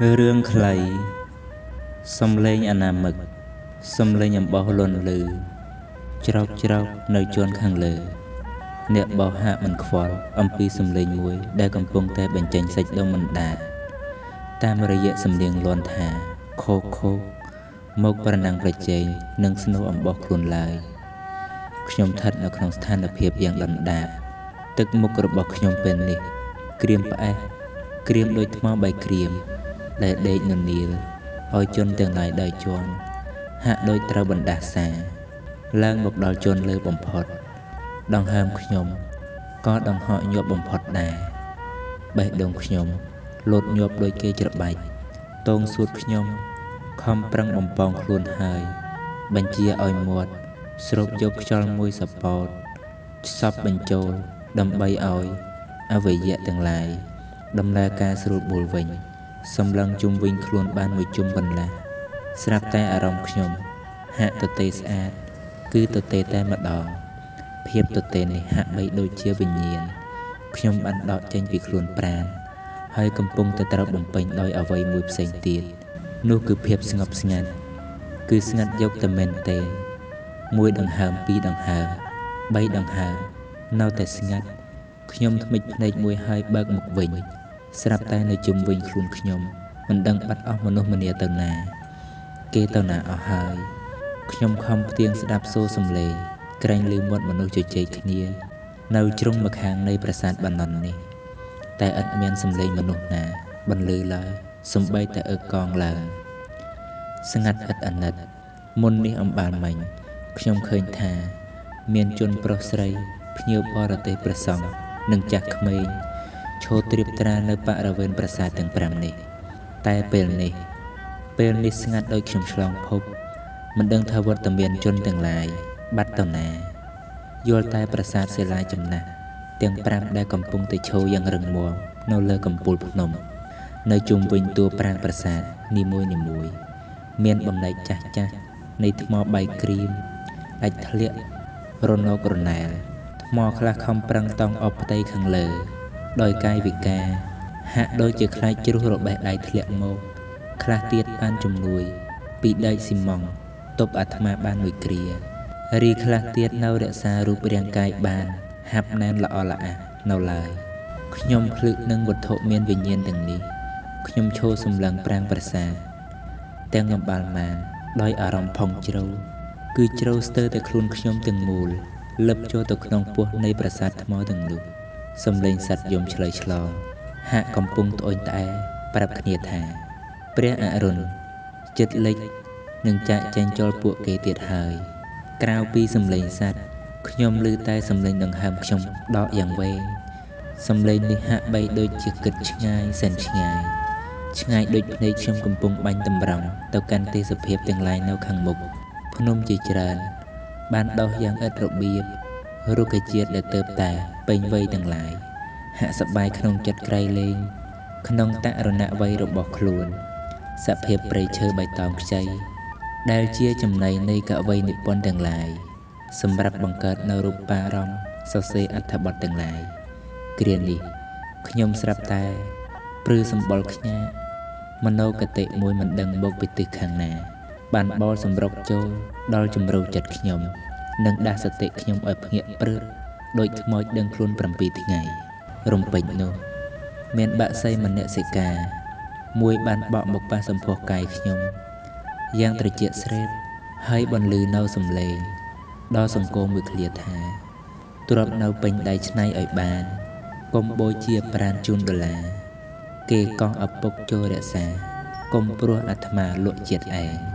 រឿងខ្លីសំលេងអនាមិកសំលេងអំបោះលន់លឺច្រោកច្រោកនៅជាន់ខាងលើអ្នកបោះហាក់មិនខ្វល់អំពីសំលេងមួយដែលកំពុងតែបញ្ចេញសាច់ដុំអណ្ដាតតាមរយៈសំនៀងលាន់ថាខោខោមកប្រណាំងប្រជែងនឹងស្នូអំបោះខ្លួនឡើយខ្ញុំស្ថិតនៅក្នុងស្ថានភាពយ៉ាងដុនដាបទឹកមុខរបស់ខ្ញុំពេលនេះក្រៀមផ្អែសក្រៀមដូចថ្មបាយក្រៀមដែលដេកននៀលឲ្យជនទាំងឡាយដើរជាន់ហាក់ដូចត្រូវបណ្ដាសាឡើងមកដល់ជនលើបំផុតដង្ហើមខ្ញុំក៏ដង្ហក់ញាប់បំផុតដែរបេះដូងខ្ញុំលោតញាប់ដូចគេច្របាច់តងសួតខ្ញុំខំប្រឹងបំពងខ្លួនហើយបញ្ជាឲ្យមាត់ស្រូបយកខ្យល់មួយសពតសពបញ្ចូលដើម្បីឲ្យអវយៈទាំងឡាយដំណើរការស្រួលបួលវិញសម្លឹងជុំវិញខ្លួនបានមួយជុំកន្លះស្រាប់តែអារម្មណ៍ខ្ញុំហាក់ទទេស្អាតគឺទទេតែម្ដងភាពទទេនេះហាក់បីដូចជាវិញ្ញាណខ្ញុំបានដកចេញពីខ្លួនប្រាណហើយកំពុងតែត្រូវបំពេញដោយអ្វីមួយផ្សេងទៀតនោះគឺភាពស្ងប់ស្ងាត់គឺស្ងាត់យកតែមែនទេមួយដង្ហើមពីរដង្ហើមបីដង្ហើមនៅតែស្ងាត់ខ្ញុំថ្មិចភ្នែកមួយហើយបើកមកវិញស្រាប់តែនៅជុំវិញខ្លួនខ្ញុំមិនដឹងបាត់អស់មនុស្សម្នាទៅណាគេទៅណាអស់ហើយខ្ញុំខំផ្ទៀងស្ដាប់សូរសំឡេងក្រែងឮមាត់មនុស្សជជែកគ្នានៅជ្រុងម្ខាងនៃប្រាសាទបាណន់នេះតែឥតមានសំឡេងមនុស្សណាបន្លឺឡើយសំបីតែអើកងឡើងស្ងាត់ឥតអាណិតមុននេះអំបាលមិញខ្ញុំឃើញថាមានជនប្រុសស្រីភ្ញៀវបរទេសព្រះសង្ឃនិងចាស់ក្មេងឈរត្រៀបត្រានៅបរិវេណប្រាសាទទាំង5នេះតែពេលនេះស្ងាត់ដោយខ្ញុំឆ្លងភពមិនដឹងថាវត្តមានជនទាំងឡាយបាត់ទៅណាយល់តែប្រាសាទសិលាចំណាស់ទាំង5ដែលកំពុងតែឈរយ៉ាងរឹងមាំនៅលើកំពូលភ្នំនៅជុំវិញតួប្រាង្គប្រាសាទនីមួយនីមួយមានបំណែកចាស់ចាស់នៃថ្មបាយក្រៀមដាច់ធ្លាក់រណករណែលថ្មខ្លះខំប្រឹងតង់អបផ្ទៃខាងលើដោយកាយវិការហាក់ដូចជាខ្លាចជ្រុះរបេះដៃធ្លាក់មកខ្លះទៀតបានជំនួយពីដែកស៊ីម៉ង់ទប់អាត្មាបានមួយគ្រារីខ្លះទៀតនៅរក្សារូបរាងកាយបានហាប់ណែនល្អល្អះនៅឡើយខ្ញុំភ្លឺនឹងវត្ថុមានវិញ្ញាណទាំងនេះខ្ញុំឈរសម្លឹងប្រាង្គប្រាសាទទាំងអំបាលម៉ានដោយអារម្មណ៍ផុងជ្រៅគឺជ្រៅស្ទើរតែខ្លួនខ្ញុំទាំងមូលលឹបចូលទៅក្នុងពោះនៃប្រាសាទថ្មទាំងនោះសំឡេងសត្វយំឆ្លើយឆ្លងហាក់កំពុងត្អូញត្អែប្រាប់គ្នាថាព្រះអរុណចិត្តលិចនឹងចាកចេញចូលពួកគេទៀតហើយក្រៅពីសំឡេងសត្វខ្ញុំឮតែសំឡេងដង្ហើមខ្ញុំដកយ៉ាងវែងសំឡេងនេះហាក់បីដូចជាគិតឆ្ងាយសែនឆ្ងាយឆ្ងាយដូចភ្នែកខ្ញុំកំពុងបាញ់តម្រង់ទៅកាន់ទេសភាពទាំងឡាយនៅខាងមុខភ្នំជាច្រើនបានដុះយ៉ាងឥតរបៀបរុក្ខជាតិដែលទៅតែពេញវ័យទាំងឡាយហាក់សប្បាយក្នុងចិត្តក្រៃលែងក្នុងតរណវ័យរបស់ខ្លួនសភាពព្រៃឈើបៃតងខ្ចីដែលជាចំណីនៃកវីនិពន្ធទាំងឡាយសម្រាប់បង្កើតនៅរូបារម្មណ៍សរសេរអត្ថបទទាំងឡាយគ្រានេះខ្ញុំស្រាប់តែព្រឺសម្បុរខ្ញាមโนគតិមួយមិនដឹងមកពីទិសខាងណាបានបោលសម្រុកចូលដល់ជំរៅចិត្តខ្ញុំនិងដាស់សតិខ្ញុំឲ្យភ្ញាក់ព្រឺដូចខ្មោចដឹងខ្លួន7ថ្ងៃរំពេចនោះមានបាក់សីមនសិកាមួយបានបក់មកប៉ះសម្ផស្សកាយខ្ញុំយ៉ាងត្រជាក់ស្រេបហើយបន្លឺនៅសំឡេងដល់សង្គមមួយឃ្លាថាទ្របនៅពេញដៃឆ្នៃឲ្យបានកុំបូជាប្រានជូនដុល្លារគេកោះឪពុកចូលរក្សាកុំព្រោះអាត្មាលក់ជាតិឯង